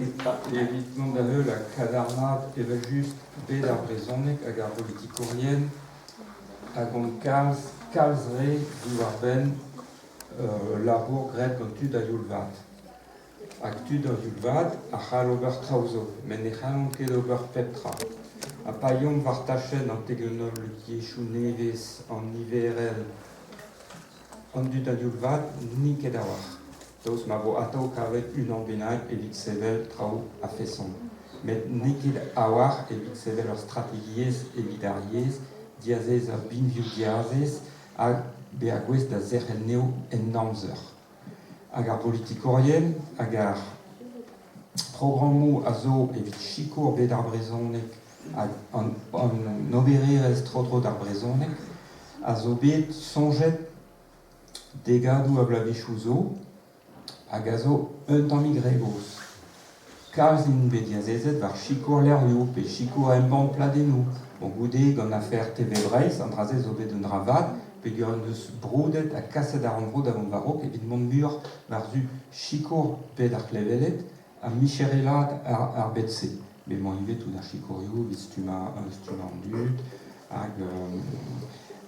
Evit mont da heul ha kadarnaat evel-just bed ar brezhoneg hag ar bolitikourien a gont kalz, kalz re diwar-benn labour graet gant tud a-youl vat. Hag tud a-youl vat a c'hall ober traoù zo, met ne c'hallont ket ober pep tra. Ha pa yeomp war tachenn an teknologiezhioù nevez, an niverel, an dud a-youl vat n'int ket a-walc'h, daoust ma vo atav kavet unan bennak evit sevel traoù a-feson. Met n'eo ket a-walc'h evit sevel ur strategiezh evit ar yezh, diazezañ binvioù diazez hag bezañ gouest da zerc'hel anezho en amzer. Hag ar bolitikourien hag ar programmoù a zo evit sikour bed ar brezhoneg hag an obererezh tro-dro d'ar brezhoneg a zo bet soñjet degadoù a bloavezhioù zo hag a zo un tammig re gozh. Kalz int bet diazezet war sikour levrioù pe sikour embann pladennoù. Bon, goude, gant afer TV Breizh, an dra-se zo bet un dra vat peogwir en deus broudet ha kaset ar rannvro da vont war-raok evit mont muioc'h war-zu sikour bed ar kleweled ha micherelaat ar bed-se. M'emañ ivez tout ar sikourioù evit stummañ stummañ an dud hag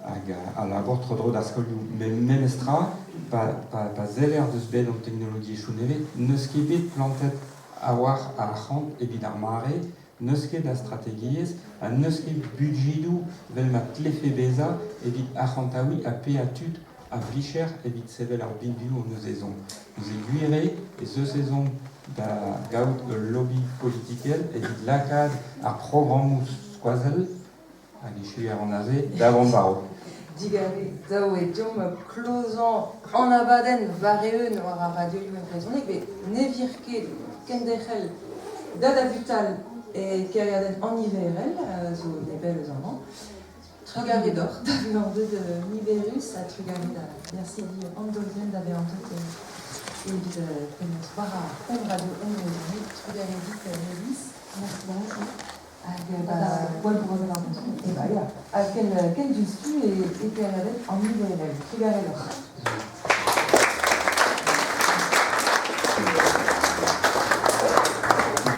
hag al labour tro-dro d'ar skolioù. Met memestra, pa, pa, pa seller deus bed an teknologiezhioù nevez, n'eus ket bet plantet a-walc'h a arc'hant evit ar mare, n'eus ket a strategiezh ha n'eus ket budjedoù 'vel ma tlefe bezañ evit arc'hantaouiñ ha paeañ tud a vicher evit sevel ar binvioù hon eus ezhomm. Neuze gwir eo ez eus ezhomm da gaout ul lobby politikel evit lakaat ar programmoù skoazell, hag echuiñ a ran aze, da vont war-raok. Digarez, dav eo deomp klozañ an abadenn war-eeun war ar radioioù e brezhoneg met ne vir ket kenderc'hel da dabutal e kêriadenn an niverel a zo nepell eus amañ. Trugarez deoc'h da vezañ deuet niverus ha trugarez da versidi an daol-grenn da vezañ deuet evit penaos war ar pemp radio en brezhoneg. Trugarez dit, Maëlys. Merci beaucoup. Hag ba gwall broadel ar brezhoneg. E ba ya. Ha ken, ken diouzhtu e, e kêriadenn an niverel. Trugarez deoc'h.